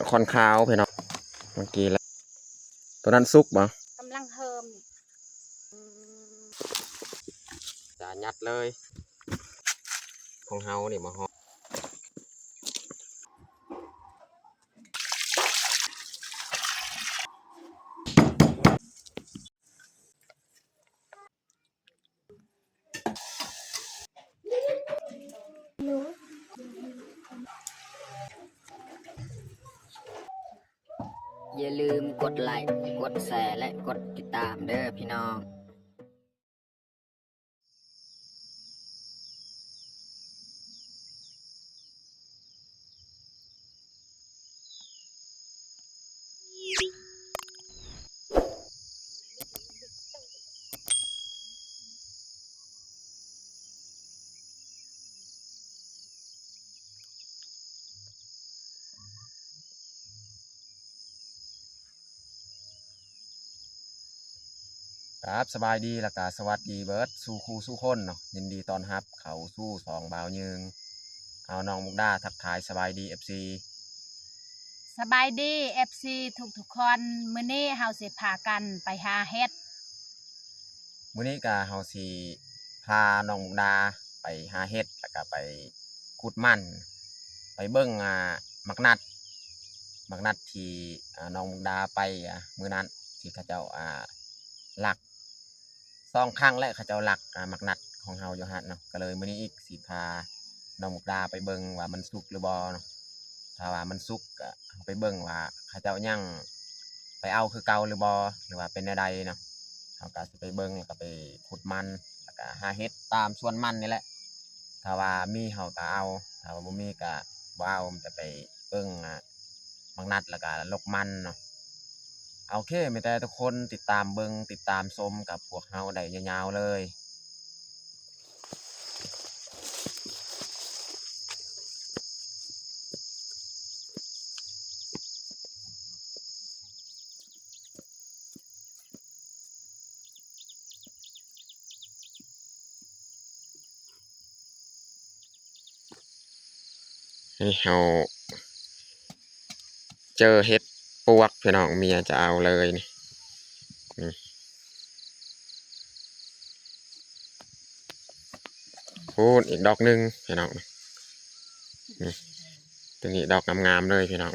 ຂ້ອນຂາວພີ່ນ້ອງ ເມື່ອກີ້ລະ ໂຕນັ້ນສຸກບໍ່? ກຳລັງເຮີມ ຈະຍັດເລີຍ ຂອງເຮົານີ້ບໍ່ຮອດ. ຢ່າລືມກົດໄລ, ກົດແຊ ແລະ ກົດຕິດຕາມເດີພີ່ນ້ອງ. ຄັບ ສະບາຍດີ ແລ້ວກະສະຫວັດດີເບິດສູ່ຄູ່ສູ່ຄົນເນາະ, ຍິນດີຕ້ອນຮັບເຂົ້າສູ່ຊ່ອງບ່າວຍືງ. ເອົາ ນ້ອງມຸກດາ ທັກທາຍສະບາຍດີ ເອັຟຊີ. ສະບາຍດີ ເອັຟຊີ ທຸກໆຄົນ, ມື້ນີ້ເຮົາຊິພາກັນໄປຫາເຫັດ. ມື້ນີ້ກະເຮົາຊິພານ້ອງມຸກດາໄປຫາເຫັດ ແລ້ວກະໄປຂຸດມັນ ໄປເບິ່ງ ອ່າ ໝາກນັດ ໝາກນັດທີ່ ອ່າ ນ້ອງມຸກດາໄປ ອ່າ ມື້ນັ້ນ ທີ່ເຂົາເຈົ້າ ອ່າ ລັກ ສອງຄັ້ງແລ້ວເຂົາເຈົ້າລັກ ອ່າ ໝາກນັດຂອງເຮົາຢູ່ຫັ້ນເນາະ. ກະເລີຍມື້ນີ້ອີກຊິພານ້ອງມຸກດາໄປເບິ່ງວ່າມັນສຸກຫຼືບໍ່ເນາະ. ຖ້າວ່າມັນສຸກກະເຮົາໄປເບິ່ງວ່າເຂົາເຈົ້າຍັງໄປເອົາຄືເກົ່າຫຼືບໍ່ ຫຼືວ່າເປັນແນວໃດເນາະ. ເຮົາກະຊິໄປເບິ່ງ ແລ້ວກະໄປຂຸດມັນ ແລ້ວກະຫາເຫັດຕາມສວນມັນນີ້ແຫຼະ. ຖ້າວ່າມີເຮົາກະເອົາ, ຖ້າວ່າບໍ່ມີກະບໍ່ເອົາ, ມັນຈະໄປເບິ່ງ ອ່າ ໝາກນັດ ແລ້ວກະລົກມັນເນາະ. ໂອເຄ ມີແຕ່ທຸກຄົນຕິດຕາມເບິ່ງ ຕິດຕາມຊົມກັບພວກເຮົາໄດ້ຍາວໆເລີຍ. ນີ້ເຮົາເຈີເຫັດປວກພີ່ນ້ອງ, ເມຍຈະເອົາເລີຍນີ້. ນີ້ ພຸ້ນອີກດອກໜຶ່ງພີ່ນ້ອງ, ນີ້ ໂຕນີ້ດອກງາມໆເລີຍພີ່ນ້ອງ.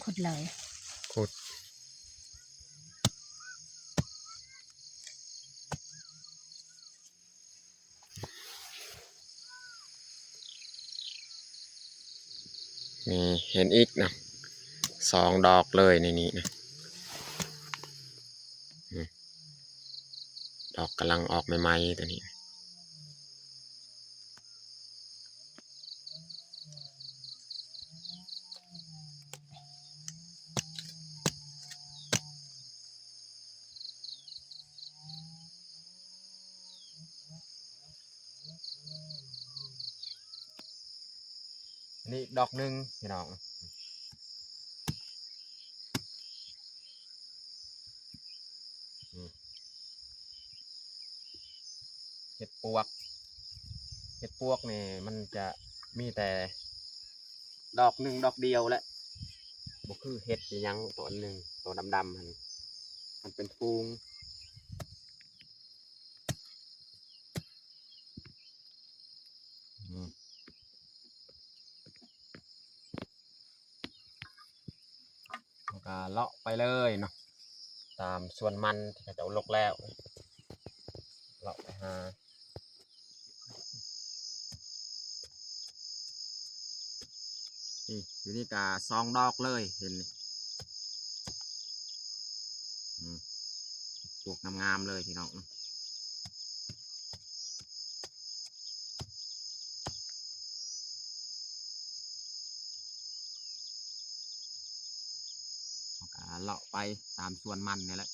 ຂຸດເລີຍ ຂຸດ. ນີ້ເຫັນອີກເນາະ ສອງດອກເລີຍໃນນີ້ນະ. ອືມ ດອກກຳລັງອອກໃໝ່ໆ ໂຕນີ້. ນີ້ດອກໜຶ່ງພີ່ນ້ອງ. ອືມ ເຫັດປວກ ເຫັດປວກນີ້ມັນຈະມີແຕ່ດອກໜຶ່ງດອກດຽວແຫຼະ, ບໍ່ຄືເຫັດອີ່ຫຍັງໂຕອັນໜຶ່ງ ໂຕດຳໆຫັ້ນ ມັນເປັນຝູງ. ອືມ ເຮົາກະເລາະໄປເລີຍເນາະ ຕາມສວນມັນທີ່ເຂົາເຈົ້າລົກແລ້ວ ເລາະໄປຫາ. ນີ້ ຢູ່ນີ້ກະສອງດອກເລີຍ ເຫັນນີ້ ອືມ ດອກງາມໆເລີຍພີ່ນ້ອງ. ເຮົາກະເລາະໄປຕາມສວນມັນນີ້ແຫຼະ.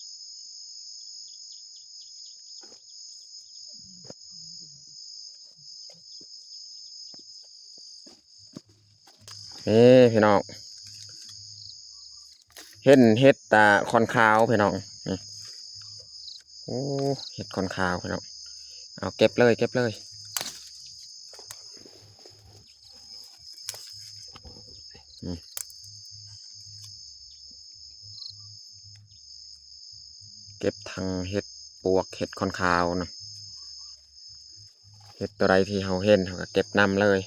ນີ້ພີ່ນ້ອງ ເຫັນເຫັດຕາຂ້ອນຂາວພີ່ນ້ອງ. ນີ້ ໂອ້ ເຫັດຂ້ອນຂາວພີ່ນ້ອງ, ເອົາເກັບເລີຍ ເກັບເລີຍ. ເກັບທັງເຫັດປວກ ເຫັດຂອນຂາວເນາະ. ເຫັດຕົວໃດທີ່ເຮົາເຫັນ ເຮົາກໍເກັບນຳເລີຍ.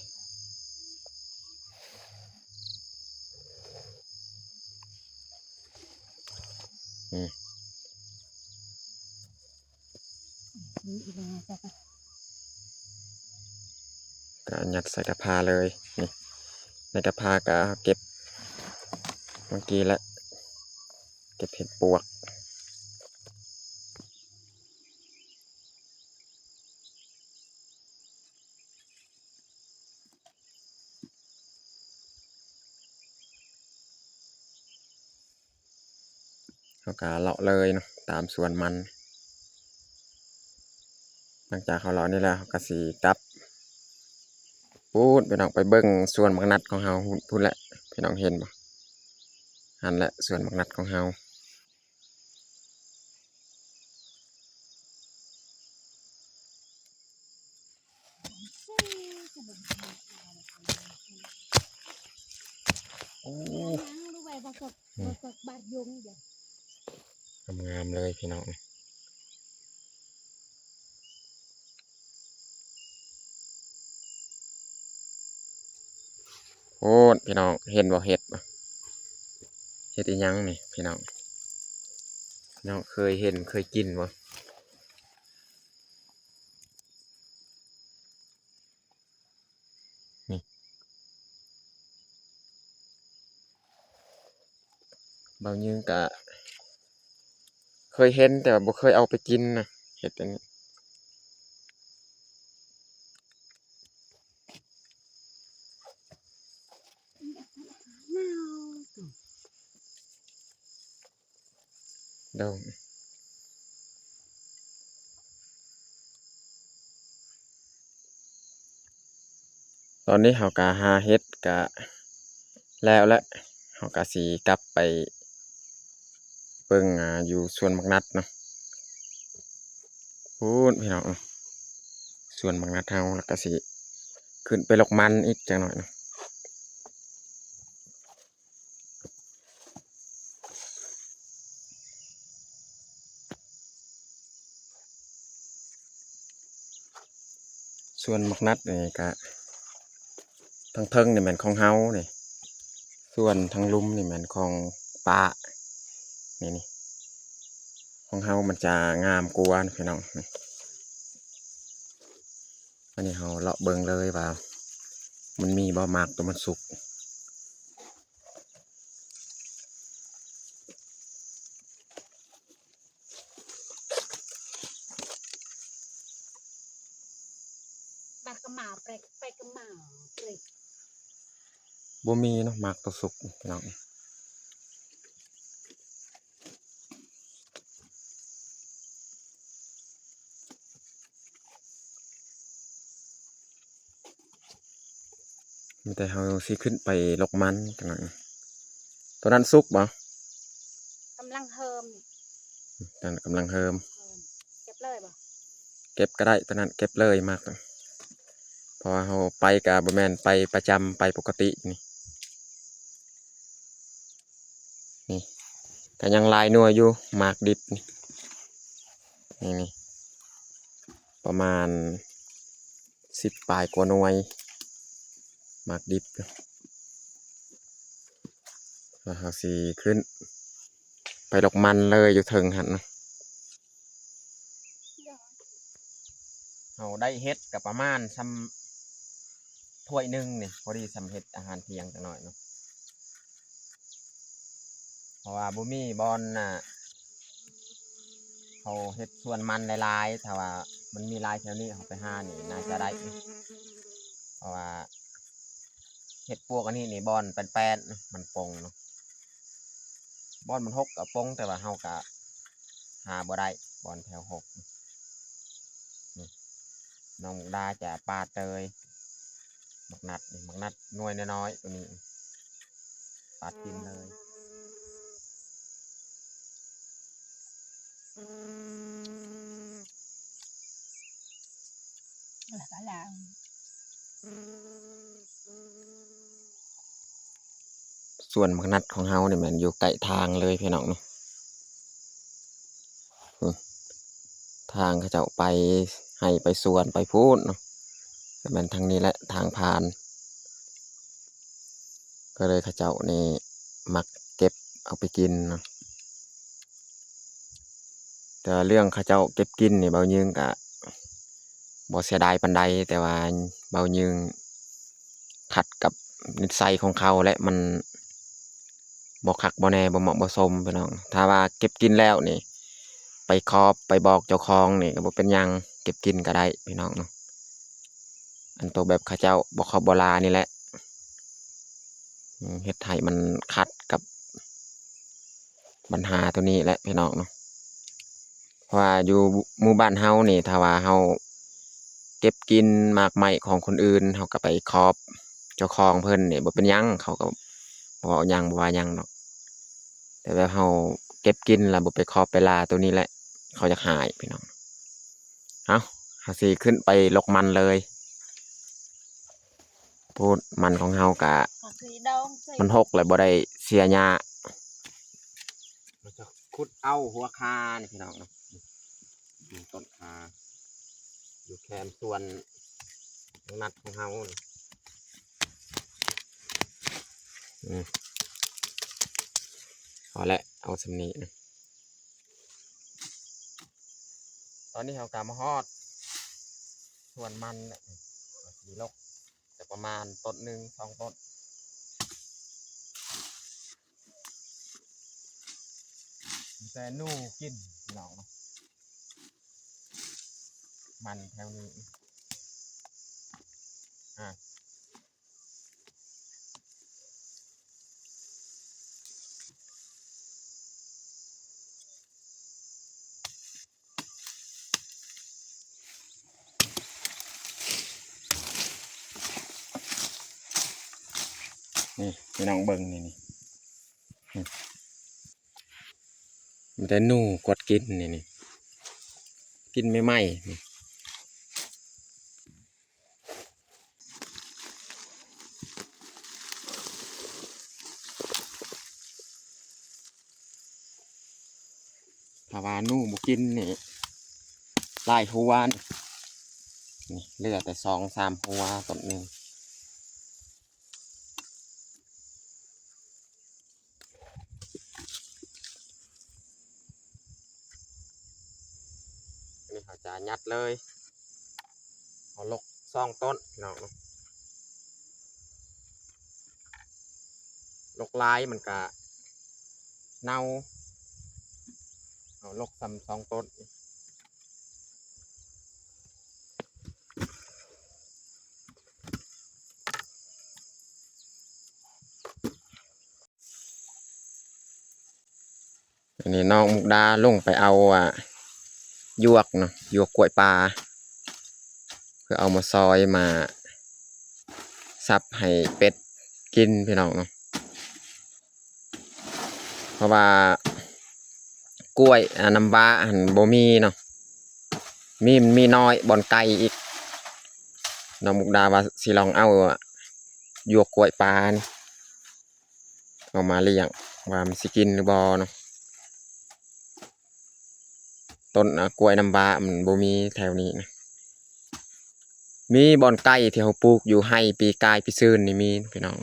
ອືມ ກໍຍັດໃສ່ກະພາເລີຍ. ນີ້ ໃນກະພາກໍເກັບເມື່ອກີ້ແຫຼະ ເກັບເຫັດປວກ. ເຮົາກໍເລາະເລີຍເນາະ ຕາມສວນມັນ. ຫຼັງຈາກເຮົາເລາະນີ້ແລ້ວ ເຮົາກໍຊິກັບພຸ້ນ ພີ່ນ້ອງ ໄປເບິ່ງສວນບັກນັດຂອງເຮົາພຸ້ນແຫຼະ. ພີ່ນ້ອງເຫັນບໍ່? ຫັ້ນແຫຼະ ສວນບັກນັດຂອງເຮົາ. ໂອ້ ງາມໆ ເລີຍພີ່ນ້ອງ. ໂອ້ ພີ່ນ້ອງເຫັນບໍ່? ເຫັດ ເຫັດອີ່ຫຍັງນີ້ພີ່ນ້ອງ? ພີ່ນ້ອງເຄີຍເຫັນເຄີຍກິນບໍ່? ນີ້ ບ່າວຍືງກະເຄີຍເຫັນ ແຕ່ວ່າບໍ່ເຄີຍເອົາໄປກິນນະ ເຫັດອັນນີ້. ດອງ ຕອນນີ້ເຮົາກະຫາເຫັດກະແລ້ວແຫຼະ ເຮົາກະຊິກັບໄປເບິ່ງ ອ່າ ຢູ່ສວນບັກນັດເນາະ. ພຸ້ນ ພີ່ນ້ອງ ສວນບັກນັດເຮົາ ແລ້ວກະຊິຂຶ້ນໄປລົກມັນອີກຈັກໜ້ອຍເນາະ. ສວນບັກນັດນີ້ກະ ທາງເທິງນີ້ແມ່ນຂອງເຮົານີ້ ສ່ວນທາງລຸ່ມນີ້ແມ່ນຂອງປ້າ ນີ້ ນີ້ ຂອງເຮົາມັນຈະງາມກວ່ານະພີ່ນ້ອງ. ອັນນີ້ເຮົາເລາະເບິ່ງເລີຍວ່າ ມັນມີບໍ່ໝາກຕົວມັນສຸກ. ໝາກກະໝາວເປຣກ ໄປກະໝາວເປຣກ ບໍ່ມີເນາະ ໝາກຕົວສຸກພີ່ນ້ອງ. ມີແຕ່ເຮົາຊິຂຶ້ນໄປລົກມັນຈັກໜ້ອຍ. ຕົວນັ້ນສຸກບໍ່? ກຳລັງເຮີມ. ຕົວນັ້ນກຳລັງເຮີມ. ເກັບເລີຍບໍ່? ເກັບກໍໄດ້ ຕົວນັ້ນເກັບເລີຍໝາກ. ເພາະວ່າເຮົາໄປກໍບໍ່ແມ່ນໄປປະຈຳ ໄປປົກກະຕິນີ້. ນີ້ ກໍຍັງຫຼາຍໜ່ວຍຢູ່ ໝາກດິບນີ້ ນີ້ ນີ້ ປະມານສິບປາຍກວ່າໜ່ວຍ ໝາກດິບ. ແລ້ວເຮົາຊິຂຶ້ນໄປລົກມັນເລີຍຢູ່ເທິງຫັ້ນນະ. ເຮົາໄດ້ເຫັດກໍປະມານສ່ຳຖ້ວຍໜຶ່ງນີ້ ພໍດີສ່ຳເຮັດອາຫານທ່ຽງຈັກໜ້ອຍເນາະ. ເພາະວ່າບໍ່ມີບ່ອນ ອ່າ ເຮົາເຮັດສວນມັນຫຼາຍໆ ຖ້າວ່າມັນມີຫຼາຍແຖວນີ້ ເຮົາໄປຫານີ້ໜ້າຈະໄດ້. ເພາະວ່າເຫັດປວກອັນນີ້ນີ້ ບ່ອນແປນໆ ມັນປົ່ງເນາະ. ບ່ອນມັນຫົກກໍປົ່ງ ແຕ່ວ່າເຮົາກໍຫາບໍ່ໄດ້ ບ່ອນແຖວຫົກ. ນີ້ ນ້ອງມຸກດາຈະປາດເລີຍ ໝາກນັດນີ້ ໝາກນັດໜ່ວຍນ້ອຍໆ ຕົວນີ້ປາດກິນເລີຍ. ສວນໝາກນັດຂອງເຮົານີ້ແມ່ນຢູ່ໃກ້ທາງເລີຍພີ່ນ້ອງເນາະ. ທາງເຂົາເຈົ້າໄປໄຮ່ໄປສວນໄປພຸ້ນເນາະ ແມ່ນທາງນີ້ແຫຼະທາງຜ່ານ ກໍເລີຍເຂົາເຈົ້ານີ້ມັກເກັບເອົາໄປກິນເນາະ. ແຕ່ວ່າເລື່ອງເຂົາເຈົ້າເກັບກິນນີ້ ເບົາຍືງກະບໍ່ເສຍດາຍປານໃດ ແຕ່ວ່າເບົາຍືງຂັດກັບນິໄສຂອງເຂົາ ແລະ ມັນບໍ່ຄັກບໍ່ແນ່ ບໍ່ເໝາະບໍ່ສົມພີ່ນ້ອງ. ຖ້າວ່າເກັບກິນແລ້ວນີ້ ໄປຂອບໄປບອກເຈົ້າຂອງນີ້ກໍບໍ່ເປັນຫຍັງ ເກັບກິນກໍໄດ້ພີ່ນ້ອງເນາະ. ອັນໂຕແບບເຂົາເຈົ້າບໍ່ຂອບບໍ່ລານີ້ແຫຼະ ເຮັດໃຫ້ມັນຂັດກັບບັນຫາໂຕນີ້ແຫຼະພີ່ນ້ອງເນາະ. ເພາະວ່າຢູ່ໝູ່ບ້ານເຮົານີ້ ຖ້າວ່າເຮົາເກັບກິນໝາກໄມ້ຂອງຄົນອື່ນ ເຮົາກໍໄປຂອບເຈົ້າຂອງເພິ່ນນີ້ ບໍ່ເປັນຫຍັງ ເຂົາກໍບໍ່ເວົ້າຫຍັງ ບໍ່ວ່າຫຍັງດອກ. ແຕ່ແບບເຮົາເກັບກິນແລ້ວບໍ່ໄປຂອບໄປລາ ໂຕນີ້ແຫຼະເຂົາຢາກຫາຍພີ່ນ້ອງ. ເອົາ ເຮົາຊິຂຶ້ນໄປລົກມັນເລີຍ. ໂພດມັນຂອງເຮົາກະ ມັນຫົກແລ້ວ ບໍ່ໄດ້ເສຍຫຍ້າ ເຮົາຈະຂຸດເອົາຫົວຄານີ້ພີ່ນ້ອງເນາະ. ນີ້ຕົ້ນຄາ ຢູ່ແຄມສວນນ້ອງນັດຂອງເຮົານີ້. ອືມ ພໍແຫຼະ ເອົາສ່ຳນີ້ນະ. ຕອນນີ້ເຮົາກໍມາຮອດສວນມັນແລ້ວ ເຮົາຊິລົກ ແຕ່ປະມານຕົ້ນໜຶ່ງສອງຕົ້ນ ມີແຕ່ໜູກິນພີ່ນ້ອງເນາະ ມັນແຖວນີ້. ອາ ນີ້ພີ່ນ້ອງເບິ່ງນີ້ ນີ້ ມີແຕ່ໜູກວດກິນນີ້ ນີ້ ກິນໃໝ່ໆ ນີ້. ຖ້າວ່າໜູບໍ່ກິນນີ້ ຫຼາຍຫົວນີ້ ນີ້ເຫຼືອແຕ່ສອງສາມຫົວຕົ້ນໜຶ່ງ. ອັນນີ້ເຮົາຈະຍັດເລີຍ ເຮົາລົກສອງຕົ້ນພີ່ນ້ອງເນາະ. ລົກຫຼາຍມັນກະເນົ່າ ເຮົາລົກສ່ຳສອງຕົ້ນ. ອັນນີ້ນ້ອງມຸກດາລົງໄປເອົາ ອາ ຢວກເນາະ ຢວກກ້ວຍປ່າ ເພື່ອເອົາມາຊອຍມາສັບໃຫ້ເປັດກິນພີ່ນ້ອງເນາະ. ເພາະວ່າກ້ວຍ ອາ ນ້ຳວ້າຫັ້ນບໍ່ມີເນາະ ມີ ມີນ້ອຍ ບ່ອນໄກອີກ. ນ້ອງມຸກດາວ່າຊິລອງເອົາ ຢວກກ້ວຍປ່ານີ້ ເອົາມາລ້ຽງ ວ່າມັນຊິກິນຫຼືບໍ່ເນາະ. ຕົ້ນ ອາ ກ້ວຍນ້ຳວ້າມັນບໍ່ມີແຖວນີ້ນະ ມີບ່ອນໄກທີ່ເຮົາປູກຢູ່ໄຮ່ປີກາຍປີຊືນນີ້ມີພີ່ນ້ອງ.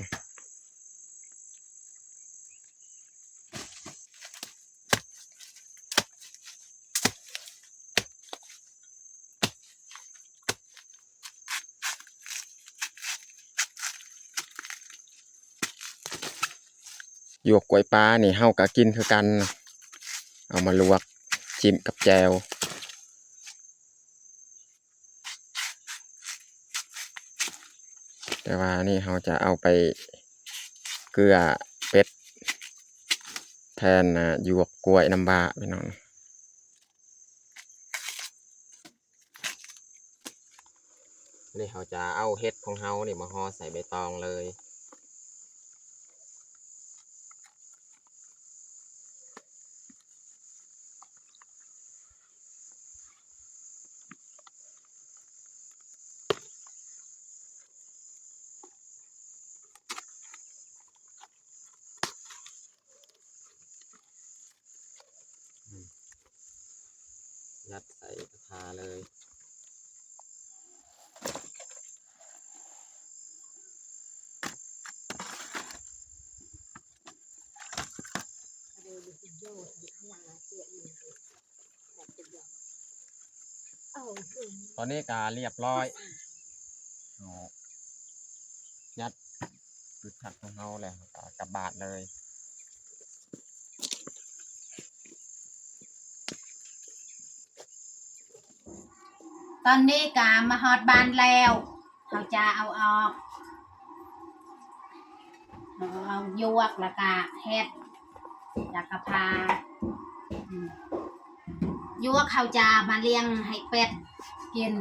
ຢວກກ້ວຍປ່ານີ້ເຮົາກໍກິນຄືກັນ ເອົາມາລວກ ຈິ້ມກັບແຈ່ວ. ແຕ່ວ່ານີ້ເຮົາຈະເອົາໄປເກືອເປັດແທນ ອາ ຢວກກ້ວຍນ້ຳວ້າພີ່ນ້ອງ. ນີ້ເຮົາຈະເອົາເຫັດຂອງເຮົານີ້ມາຫໍ່ໃສ່ໃບຕອງເລີຍ. ຍັດໃສ່ກະຖ າເລີຍ. ຕອນນີ້ກະລຽບຮ້ອຍເນາະ ຍັດປຶດພັກຂອງເຮົາແລ້ວ ເຮົາກະກັບບາດເລີຍ. ຕອນນີ້ກະມາຮອດບ້ານແລ້ວ ເຮົາຈະເອົາອອກ ເອົາຢວກ ແລ້ວກະເຮັດ ແລ້ວກະຜ່າ ອືມ ຢວກເຮົາຈະມາລ້ຽງໃຫ້ເປັດກິນ.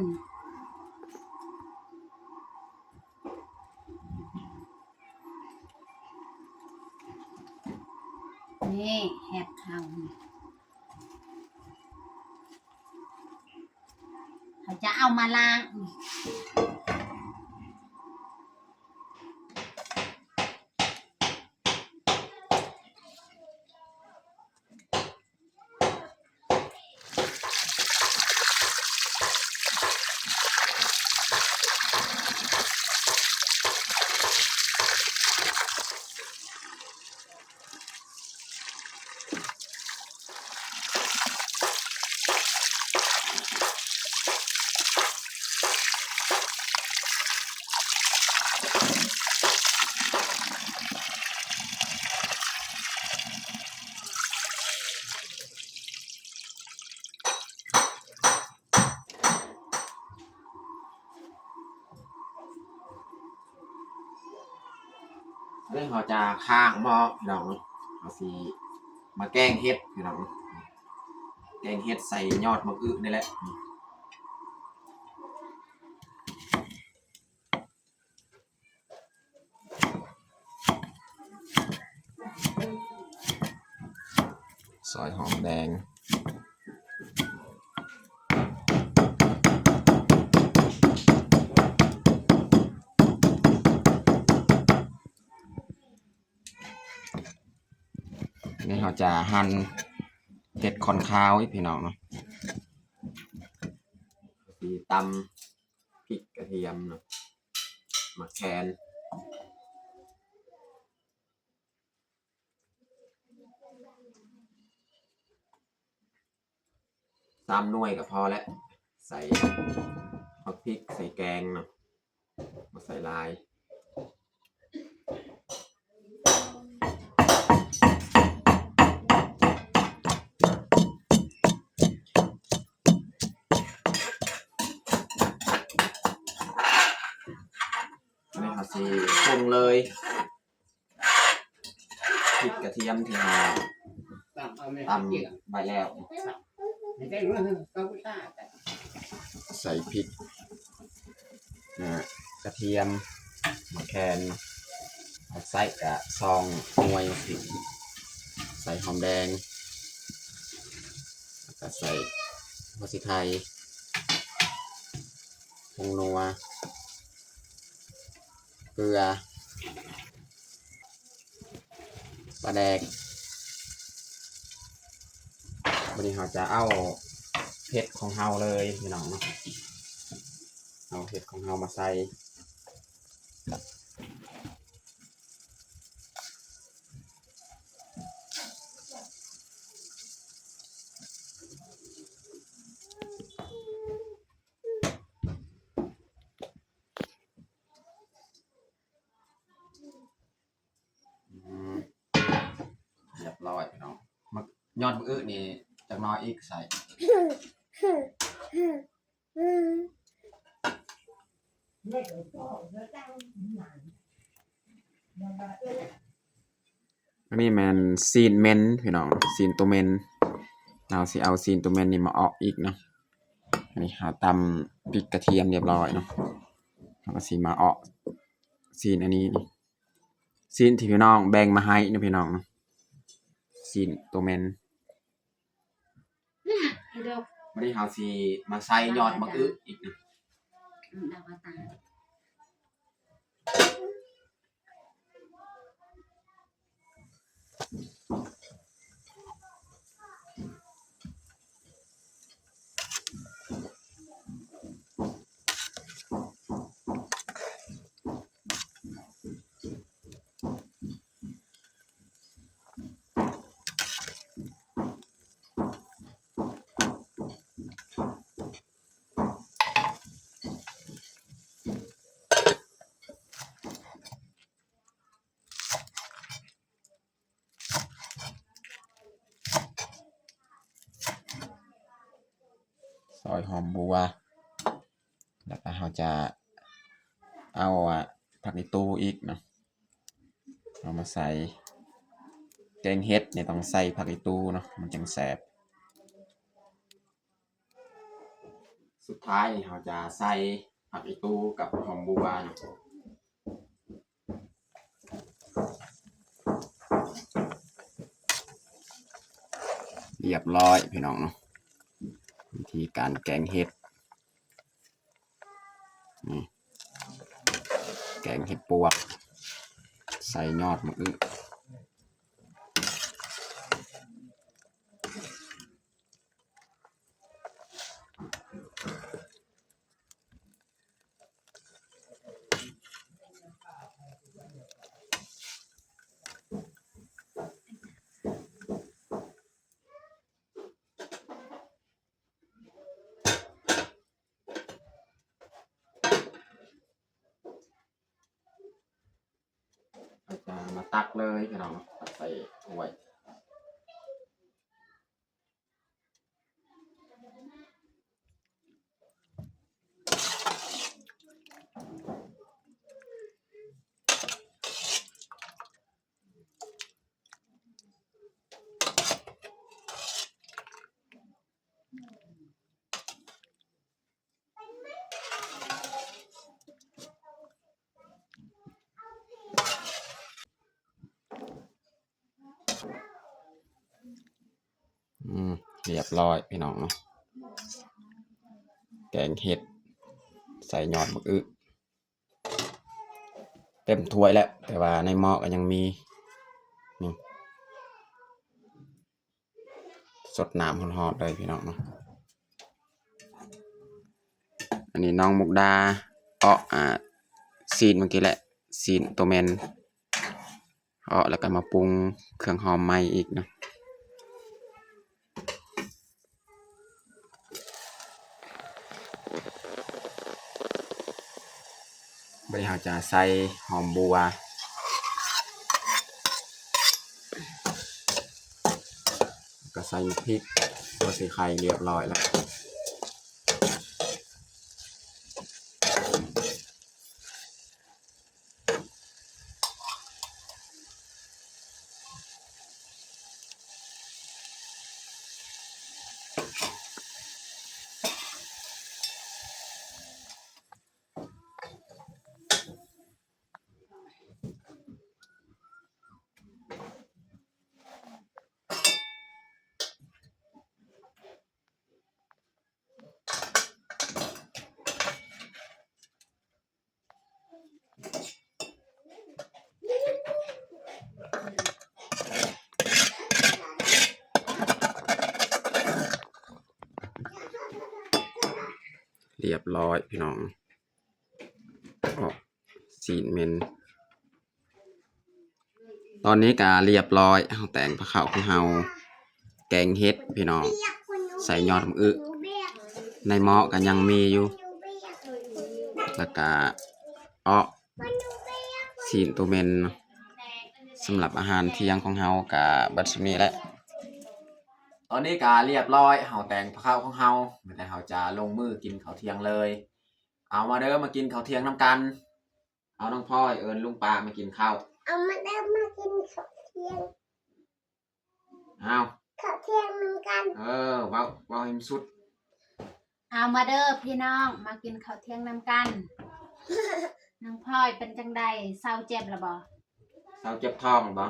ນີ້ເຫັດເຮົາ ເຮົາຈະເອົາມາລ້າງ. ອັນນີ້ເຮົາຈະຄ້າງໝໍ້ພີ່ນ້ອງເນາະ ເຮົາຊິມາແກງເຫັດພີ່ນ້ອງ ແກງເຫັດໃສ່ຍອດໝາກອຶນີ້ແຫຼະ. ຊອຍຫອມແດງ ນີ້ເຮົາຈະຫັ່ນເຫັດຂ້ອນຄາວອີກພີ່ນ້ອງເນາະ ຊິຕຳ ພິກກະທຽມເນາະ ໝາກແຄນ ສາມໜ່ວຍກະພໍແລ້ວ ໃສ່ໝາກພິກ ໃສ່ແກງເນາະ ບໍ່ໃສ່ຫຼາຍ. ອັນນີ້ເຮົາຊິປຸງເລີຍ ພິກກະທຽມທີ່ເຮົາຕຳໄວ້ແລ້ວ ໃສ່ພິກ ນະ ກະທຽມ ໝາກແຄນ ໃສ່ກະສອງໜ່ວຍ ໃສ່ຫອມແດງ ແລ້ວກະໃສ່ຫົວສີໄຄ ຜົງນົວ ເກືອ ປາແດກ. ບາດນີ້ເຮົາຈະເອົາເຫັດຂອງເຮົາເລີຍພີ່ນ້ອງເນາະ ເອົາເຫັດຂອງເຮົາມາໃສ່. ອືມ ຮຽບຮ້ອຍພີ່ນ້ອງ ໝາກ ຍອດໝາກອຶນີ້ຈັກໜ້ອຍອີກໃສ່. ອັນນີ້ແມ່ນຊີ້ນເໝັນພີ່ນ້ອງ ຊີ້ນໂຕເໝັນ ເຮົາຊິເອົາຊີ້ນໂຕເໝັນນີ້ມາເອາະອີກເນາະ. ອັນນີ້ເຮົາຕຳພິກກະທຽມຮຽບຮ້ອຍເນາະ ເຮົາກະຊິມາເອາະຊີ້ນອັນນີ້ ຊີ້ນທີ່ພີ່ນ້ອງແບ່ງມາໃຫ້ນະພີ່ນ້ອງເນາະ ຊີ້ນໂຕເໝັນ. ບາດນີ້ເຮົາຊິມາໃສ່ຍອດໝາກອຶອີກນະ. ເ ຊອຍຫອມບົວ ແລ້ວກໍເຮົາຈະເອົາ ອາ ຜັກອີ່ຕູອີກເນາະ ເອົາມາໃສ່. ແກງເຫັດນີ້ຕ້ອງໃສ່ຜັກອີ່ຕູເນາະ ມັນຈັ່ງແຊບ. ສຸດທ້າຍນີ້ເຮົາຈະໃສ່ຜັກອີ່ຕູກັບຫອມບົວເນາະ. ຮຽບຮ້ອຍພີ່ນ້ອງເນາະ ວິທີການແກງເຫັດ. ນີ້ ແກງເຫັດປວກ ໃສ່ຍອດໝາກອຶ. ເຮົາຈະມາຕັກເລີຍພີ່ນ້ອງເນາະ ຕັກໃສ່ຖ້ວຍ. ອືມ ຮຽບຮ້ອຍພີ່ນ້ອງເນາະ ແກງເຫັດໃສ່ຍອດໝາກອຶ. ເຕັມຖ້ວຍແລ້ວ ແຕ່ວ່າໃນໝໍ້ກໍຍັງມີ. ນີ້ ສົດນ້ຳຮ້ອນໆເລີຍພີ່ນ້ອງເນາະ. ອັນນີ້ນ້ອງມຸກດາເອາະ ອ່າ ຊີ້ນເມື່ອກີ້ແຫຼະ ຊີ້ນໂຕແມ່ນ ເອາະແລ້ວກໍມາປຸງເຄື່ອງຫອມໃໝ່ອີກເນາະ. ບາດນີ້ເຮົາຈະໃສ່ຫອມບົວ ແລ້ວກໍໃສ່ໝາກພິກ ຕົວສີໄຂ່ ຮຽບຮ້ອຍແລ້ວ. ຮຽບຮ້ອຍພີ່ນ້ອງ. ອອກຊີ້ນເໝັນ. ຕອນນີ້ກະຮຽບຮ້ອຍ ເຮົາແຕ່ງພາເຂົ້າຂອງເຮົາ ແກງເຫັດພີ່ນ້ອງ ໃສ່ຍອດໝາກອຶ ໃນໝໍ້ກະຍັງມີຢູ່ ແລ້ວກະເອາະຊີ້ນໂຕເໝັນເນາະ. ສຳລັບອາຫານທ່ຽງຂອງເຮົາກະເບິດສ່ຳນີ້ແຫຼະ. ຕອນນີ້ກະຮຽບຮ້ອຍ ເຮົາແຕ່ງພາເຂົ້າຂອງເຮົາ ແຕ່ເຮົາຈະລົງມືກິນເຂົ້າທ່ຽງເລີຍ. ເອົາມາເດີ ມາກິນເຂົ້າທ່ຽງນຳກັນ. ເອົາ ນ້ອງພອຍ ເອີ້ນລຸງປ້າມາກິນເຂົ້າ. ເອົາມາເດີ ມາກິນເຂົ້າທ່ຽງ. ເອົາ ເຂົ້າທ່ຽງນຳກັນ. ເອີ ເວົ້າ ເວົ້າໃຫ້ມັນສຸດ. ເອົາມາເດີພີ່ນ້ອງ ມາກິນເຂົ້າທ່ຽງນຳກັນ. ນ້ອງພອຍເປັນຈັ່ງໃດ ເຊົາເຈັບແລ້ວບໍ່? ເຊົາເຈັບທ້ອງແລ້ວບໍ່?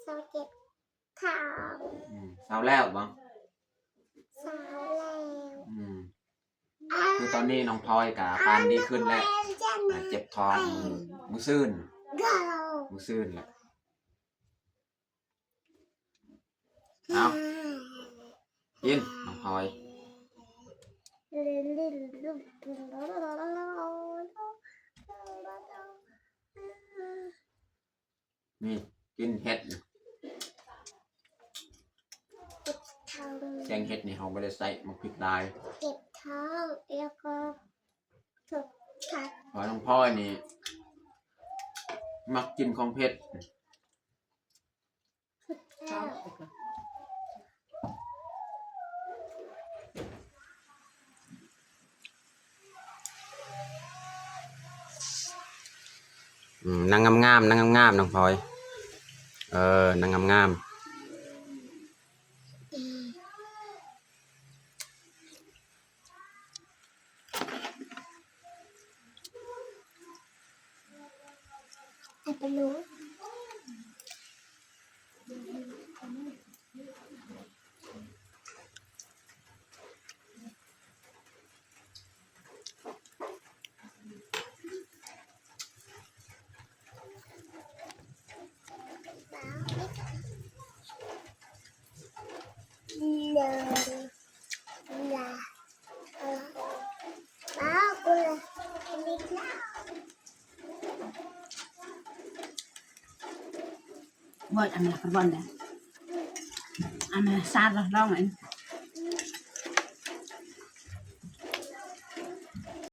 ເຊົາເຈັບທ້ອງ. ອືມ ເຊົາແລ້ວບໍ່? ເຊົາແລ້ວ. ອືມ ຄືຕອນນີ້ນ້ອງພອຍກະປານດີຂຶ້ນແລ້ວ ເຈັບທ້ອງ ມື້ ມື້ຊືນ ມື້ຊືນແລ້ວ. ເອົາ ກິນ ນ້ອງພອຍ. ນີ້ ກິນເຫັດ ເຈັບທ້ອງ ແກງເຫັດນີ້ເຮົາບໍ່ໄດ້ໃສ່ໝາກພິກຫຼາຍ ເຈັບທ້ອງ ແລ້ວກໍ ເພາະນ້ອງພອຍນີ້ມັກກິນຂອງເຜັດ. ເຜັດແລ້ວ. ເຜັດແລ້ວ. ອືມ ນັ່ງງາມໆ ນັ່ງງາມໆ ນ້ອງພອຍ ເອີ ນັ່ງງາມໆ. Voi, anna pervanda. Anna sarah long en.